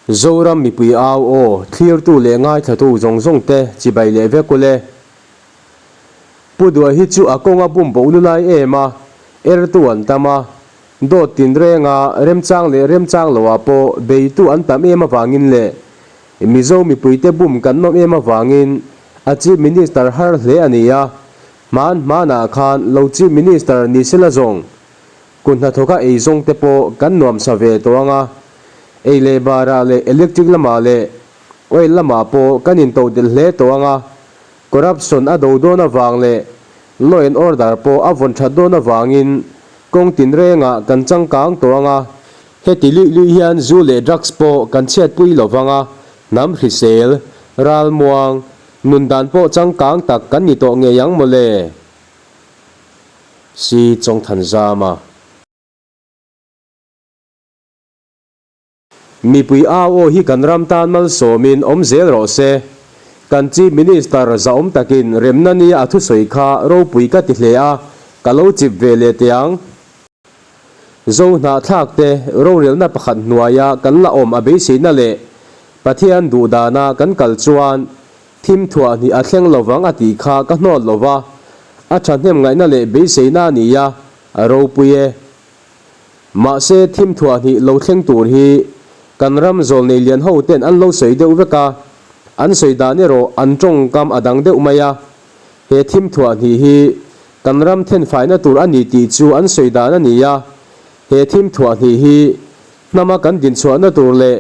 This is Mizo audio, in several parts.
Zoram mipui au aw, thlirtu leh ngaithlatu zawng zawng te chibai leh vek ule. Pu Duai hi chu a kawng a bum boh lulai em a, ertu an tam a, dawt tinrenga remchang leh remchang loah pawh beitu an tam em avangin leh Mizo mipuite bum kan nawm em avangin a Chief Minister har hle a ni a, hman hmanah khan lo Chief Minister ni sela zawng Kut hnathawka ei zawng te pawh kan nuam sa ve tawh ang a, ei leh barah leh electric lamah leh oil lamah pawh kan intodelh hle tawh ang a, corruption a do dawn avang leh law and order pawh a vawn that dawn avangin kawng tinrengah kan changkang tawh ang a, heti luih luih hian zu leh drugs pawh kan chhiatpui lo vang a, hnam hrisel, ralmuang, nun dan pawh changkang tak kan ni tawh ngei ang mawle. Si Chawngthanzama. Mipui au aw hi kan ram tan malsawmin awm zel rawh se. Kan Chief Minister zahawm takin remna nia a thusawi kha ropui ka ti hle a, ka lo chip ve leh teh ang. Zo hnahthlak te rorelna pakhat hnuaia kan la awm a beiseina leh Pathian duhdana kan kal chuan Thim thuah hnih a thleng lovang a tih kha ka hnawt lo va, a thahnem ngaihna leh beiseina a ni a, a ropui e. Mahse thim thuah hnih lo thleng tur hi kan ram zawl nei lian ho ten an lo sawi deuh vek a, an sawi dan erawh an tawngkam a dang deuh mai a. He thim thuah hnih hi kan ram thenfaina tur a ni tih chu an sawi dan a ni a, he thim thuah hnih hi hnama kan dinchhuahna tur leh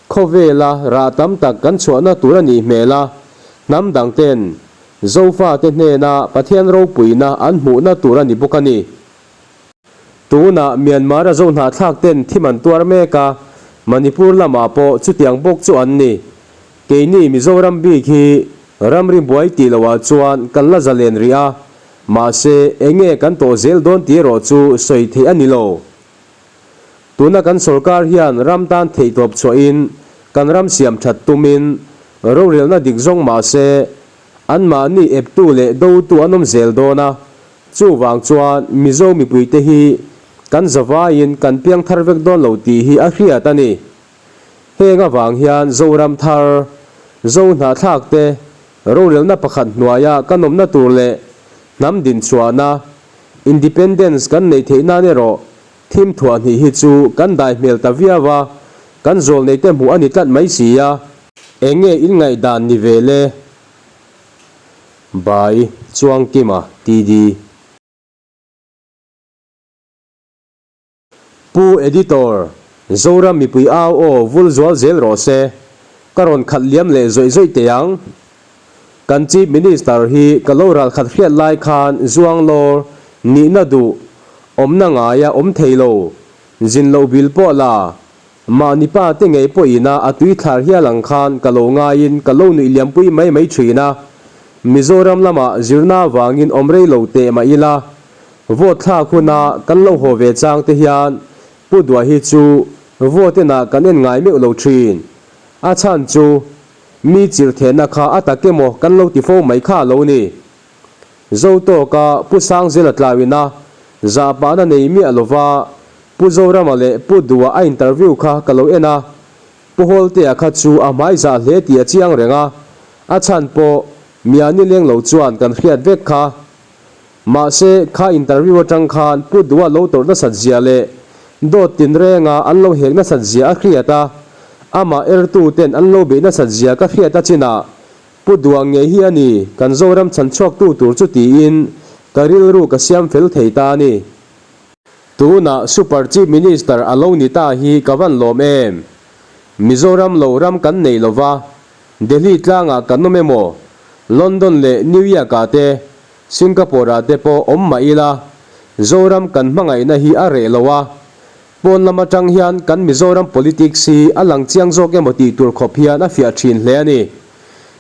Khawvela rah tam tak kan chhuahna tur a nih hmel a, hnam dangten Zofate hnena Pathian ropuina an hmuhna tur a ni bawk a ni. Tunah Myanmar-a Zo hnahthlakten thim an tuar mek a, Manipur lamah pawh chutiang bawk chu an ni. Keini Mizoram bik hi ramri buai tih loah chuan kan la zalen rih a, mahse enge kan tawh zel dawn tih erawh chu sawi theih a ni lo. Tuna kan sorkar hian ram tan theihtawp chhuahin kan ram siam that tumin rorelna dik zawng mah se anmahni eptu leh dotu an awm zel dawn a, chuvang chuan Mizo mipuite hi kan zavaiin kan piang thar vek dawn lo tih hi a hriat a ni. Heng avang hian Zoram thar, Zo hnahthlak te rorelna pakhat hnuaia kan awmna tur leh hnam dinchhuahna, Independence, kan neih theih nan erawh Thim thuah hnih hi chu kan dai hmel ta viau a, kan zawl nei te hmuh a ni tlat mai si a. Eng nge in ngaihdan ni ve le? By Chuangkima TD. Pu Editor, Zoram mipui au aw vul zual zel rawh se. Ka rawn khat liam leh zawih zawih teh ang. Kan Chief Minister hi ka lo ral khat hriat lai khan zuang lawr nihna duh awmna ngaia awm thei lo, zin loh bil pawh la, mahni pa te ngei pawhin a a tui thlar hial ang khan ka lo ngaiin ka lo nuih liampui mai mai thin a. Mizoram lamah zirna avangin awm rei lo teh mah ila, vote thlak huna kan lo haw ve chang te hian Pu Duah hi chu vote enah kan en ngai meuh lo thin. A chhan chu Mi chirhthehna kha a tak emaw kan lo ti fo mai kha a lo ni. Zo tawka Pu Sangzela tlauina zahpahna nei miah lova Pu Zorama leh Pu Dua a interview kha ka lo en a, Pu Hawltea kha chu a hmai zah hle tih a chiang reng a, a chhan pawh Miani leng lo chuan kan hriat vek kha. Mahse, kha interview atang khan Pu Dua lo tawrh nasat zia leh dawt tinrenga an lo hek nasat zia a hriat a, amah ertu ten an lo beih nasat zia ka hriat a chinah Pu Dua ngei hi a ni kan Zoram chhanchhuaktu tur chu tiin ka rilru ka siam fel thei ta a ni. Tunah Super Chief Minister a lo ni ta hi ka van lawm em? Mizoram lo ram kan nei lova, Delhi tlangah kan awm emaw, London leh New York-ah te Singapore-ah te pawh awm mah ila, Zoram kan hmangaihna hi a reh lo a, pawn lam atang hian kan Mizoram politics hi a lang chiang zawk emaw tih tur khawp hian a fiah thin hle a ni.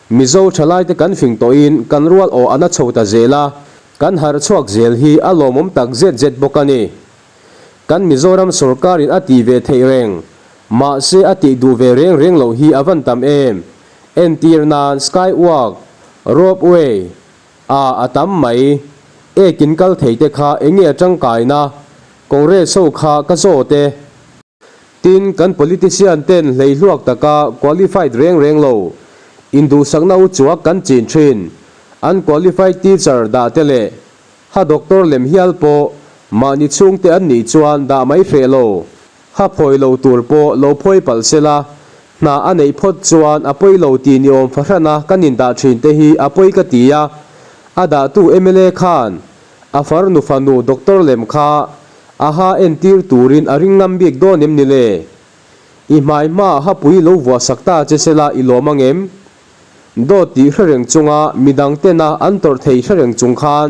Mizo thalaite kan fing tawhin kan rual aw a na chho ta zel a, kan harh chhuak zel hi a lawmawm tak zet zet bawk a ni. Kan Mizoram sorkarin a tih ve theih reng, mahse a tih duh ve reng reng loh hi a van tam em? Entir nan Skywalk, Ropeway, A a tam mai. Ekin kal thei te kha enge a tangkaina? Congress ho kha ka zawt e. Tin, kan politician ten hleihluak taka qualified reng reng lo, induhsakna uchuak kan chin thin, unqualified teacher dah te leh ha doctor lem hial pawh mahni chhungte an nih chuan dah mai hreh lo, ha phawi lo tur pawh lo phawi palh sela, hna a neih phawt chuan a pawi lo tih ni awm fahrana kan indah thin te hi a pawi ka ti a, a dahtu mla khan A farnu fanu doctor lem kha a ha entir turin a ring ngam bik dawn em ni le? I hmai hma a hapui lo vuah sak ta che sela i lawm ang em? Dawt tih hre reng chunga midang tena an tawrh thei hre reng chung khan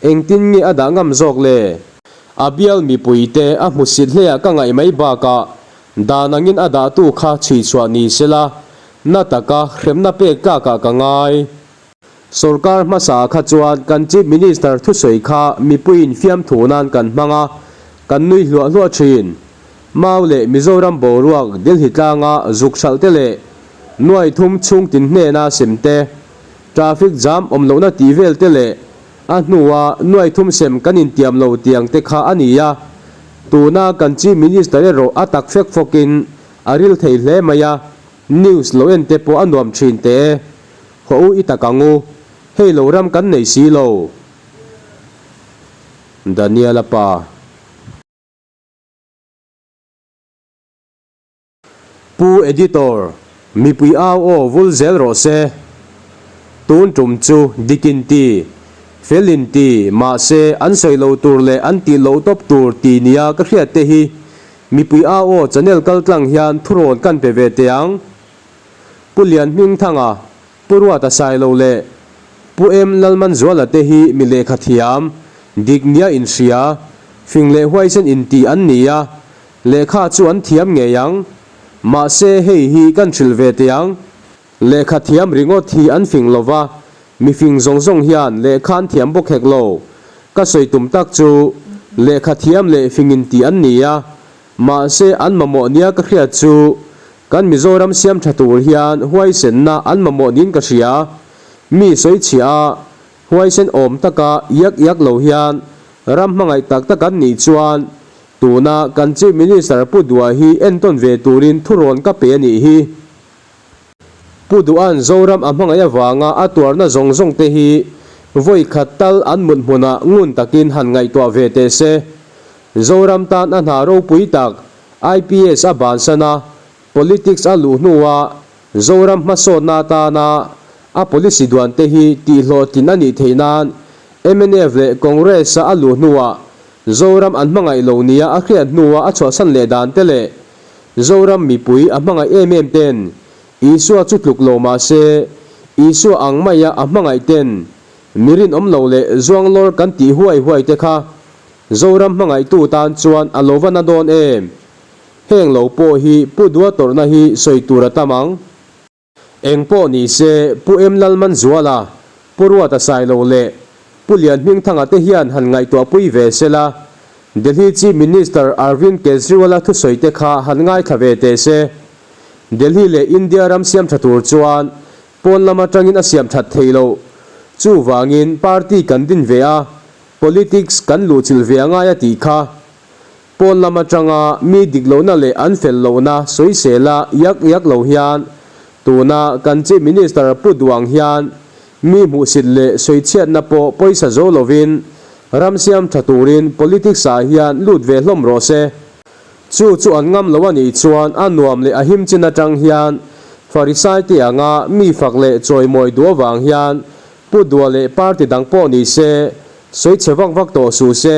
engtin nge a dah ngam zawk le? A bial mipuite a hmusit hleah ka ngaih mai bakah dan angin a dahtu kha chhuichhuah ni sela na taka hremna pek tlakah ka ngai. Sorkar hmasa kha chuan kan Chief Minister thusawi kha mipuiin fiamthu nan kan hmang a, kan nui hluah hluah thin. Mau leh Mizoram boruak Delhi tlanga zuk hralh te leh nuai thum chhung tin hnena sem te, traffic jam awm lohna tih vel te leh a hnua nuai thum sem kan intiam lo tiang te kha a ni a. Tuna kan Chief Minister erawh a tak fek fawkin a ril thei hle mai a, news lo en te pawh a nuam thin teh e. Haw u i tak ang u, hei lo ram kan nei si lo. Daniel-a pa. Pu Editor, mipui au aw vul zel rawh se. Tun tum chu dik in ti, fel in ti, mahse an sawi lo tur leh an tih loh tawp tur ti nia ka hriat te hi mipui au aw channel kaltlang hian thurawn kan pe ve teh ang. Pu Lian Hmingthanga, Pu Ruata Sailo leh Pu Em Lalmanzuala te hi mi lehkha thiam, dik nia inhria, fing leh huaisen inti an ni a, lehkha chu an thiam ngei ang. Mahse hei hi kan hrilh ve teh ang. Lehkha thiam ringawt hi an fing lo va, mi fing zawng zawng hian lehkha an thiam bawk hek lo. Ka sawi tum tak chu lehkha thiam leh fing inti an ni a, Mahse an mamawh nia ka hriat chu kan Mizoram siam tha tur hian huaisenna an mamawh niin ka hria. Mi sawichhia a, huaisen awm taka iak iak lo hian ram hmangaih tak tak an nih chuan tuna kan Chief Minister Pu Dua hi entawn ve turin thurawn ka pe a nih hi. Pu Duan Zoram a hmangaih avanga a tuarna zawng zawng te hi vawi khat tal an mut hmunah ngun takin han ngaihtuah ve teh se. Zoram tan a hna ropui tak IPS a bansan a, politics a luh hnua Zoram hmasawnna atana a policy duan te hi tihhlawhtlin a nih theih nan mnf leh Congress-a a luh hnuah Zoram an hmangaih lo nia a hriat hnua a chhuahsan leh dan te leh Zoram mipui a hmangaih em em ten Isua chu tluk lo mah se, Isua ang maia a hmangaih ten mi rinawm lo leh zuanglawr kan tih huai huai te kha Zoram hmangaihtu tan chuan a lo va na dawn em? Heng lo pawh hi Pu Dua tawrhna hi sawi tur a tam ang. Eng pawh ni se, Pu Em Lalmanzuala, Pu Ruata Sailo leh Pu Lianhmingthanga te hian han ngaihtuahpui ve se la, Delhi Chief Minister Arvind Kejriwal-a thusawi te kha han ngaithla ve teh se. Delhi leh India ram siam tha tur chuan pawn lam atangin a siam that thei lo. Chuvangin party kan din ve a, politics kan luhchilh ve a ngai a tih kha. Pawn lam atanga mi dik lohna leh an fel lohna sawisela iak iak lo hian tuna kan Chief Minister Pu Duang hian mi hmuhsit leh sawichhiatna pawh pawisa zo lovin ram siam tha turin politics ah hian lut ve hlawm rawh se. Chu chu an ngam lo a nih chuan a nuam leh a him chin atang hian Farisai te anga mi fak leh chawimawi duh avang hian Pu Dua leh party dang pawh ni se sawichhe vak vak tawh suh se.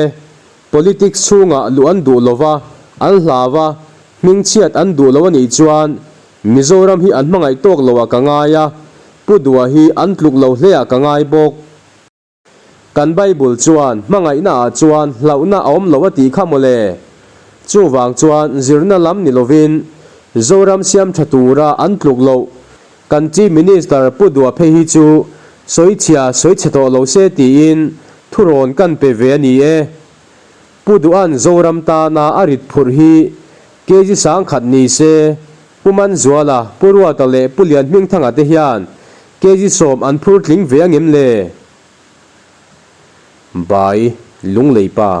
Politics chhungah luh an duh lova, an hlau a, hmingchhiat an duh lo a nih chuan Mizoram hi an hmangaih tawk lo ah ka ngai a, Pu Dua hi an tluk lo hle ah ka ngai bawk. Kan Bible chuan hmangaihna ah chuan hlauhna a awm lo a tih kha mawle. Chuvang chuan zirna lam ni lovin Zoram siam tha tura an tluk loh Kan Chief Minister Pu Dua phei hi chu sawichhia sawichhe tawh lo se tiin thurawn kan pe ve a ni e. Pu Dua'n Zoram tana a rit phurh hi kg 10,000 ni se, Pu Manzuala, Pu Ruata leh Pu Lianhmingthanga te hian kg 10 an phur tling ve angem le? Bai Lungleipa.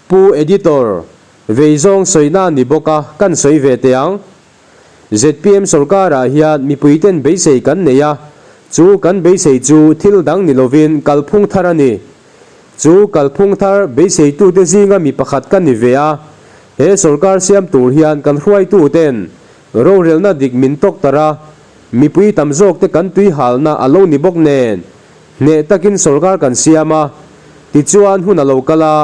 Pu Editor, vei zawng sawina a ni bawk a, kan sawi ve teh ang. Zpm sorkarah hian mipuiten beisei kan nei a, chu kan beisei chu thil dang ni lovin kalphung thar a ni. Chu kalphung thar beiseitute zinga mi pakhat ka ni ve a, he sorkar siam tur hian kan hruaituten rorelna dik min tawk tar a, mipui tam zawkte kan tui halna a lo ni bawk nen, hneh takin sorkar kan siam a, tichuan hun a lo kal a,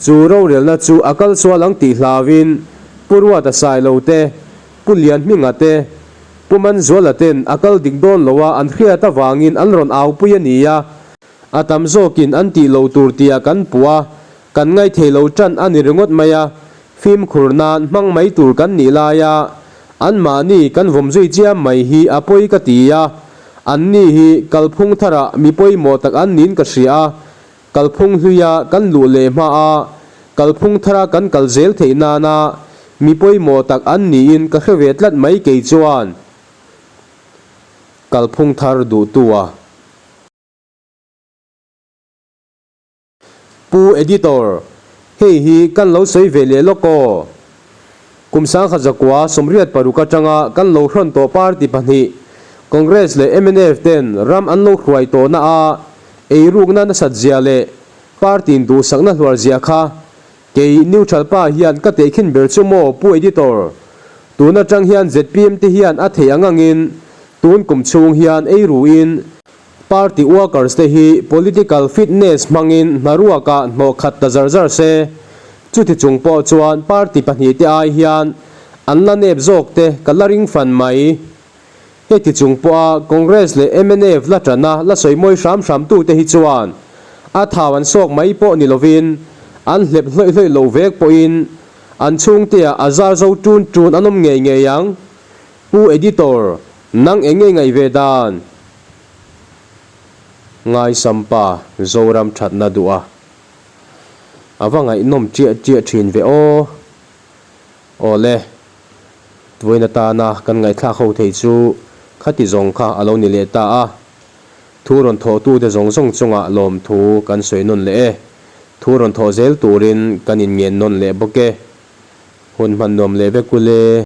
chu rorelna chu a kal sual ang tih hlauin Pu Ruata Sailo te, Pu Lianhminga te, Pu Manzuala ten a kal dik dawn lo a an hriat avangin an rawn aupui a ni a, a tam zawkin an tih lo tur tia kan puh a, kan ngaithei lo tan a ni ringawt mai a, fimkhur nan hmang mai tur kan nih laia anmahni kan vawm zui chiam mai hi a pawi ka ti a, anni hi kalphung tharah mi pawimawh tak an niin ka hria a, kalphung hluia kan luh leh hma a, kalphung thara kan kal zel theih nana mi pawimawh tak an niin ka hre ve tlat mai kei chuan kalphung thar duhtu a. Pu Editor, hei hi kan lo sawi ve leh lawk aw. Kum 1986 atanga kan lo hrawn tawh party pahnih, Congress leh mnf ten ram an lo hruai tawhna a eirukna nasat zia leh party in duhsakna hluar zia kha kei neutral pa hian ka tehkhin ber chu maw Pu Editor? Tun atang hian zpm te hian a theih ang angin tun kum chhung hian eiruin Party workers te hi political fitness hmangin hnaruakah hnawh khat ta zar zar se, chuti chung pawh chuan party pahnihte ai hian an la nep zawk te ka la ring fan mai. Heti chung pawha Congress leh mnf la tana la sawi mawi hram hram tute hi chuan a thau an sawk mai pawh ni lovin an hlep hlawih hlawih lo vek pawhin an chhungteah a zar zo tun tun an awm ngei ngei ang. Pu Editor, nang eng nge ngaih ve dan? Ngaisampa Zoram thatna duh a. A va ngaihnawm chiah chiah thin ve aw. Awle, vawiin atana kan ngaihthlak ho thei chu khati zawng kha a lo ni leh ta a. Thu rawn thawhtute zawng zawng chungah lawmthu kan sawi nawn leh e. Thu rawn thawh zel turin kan inngen nawn leh bawk e. Hun hman nuam leh vek ule.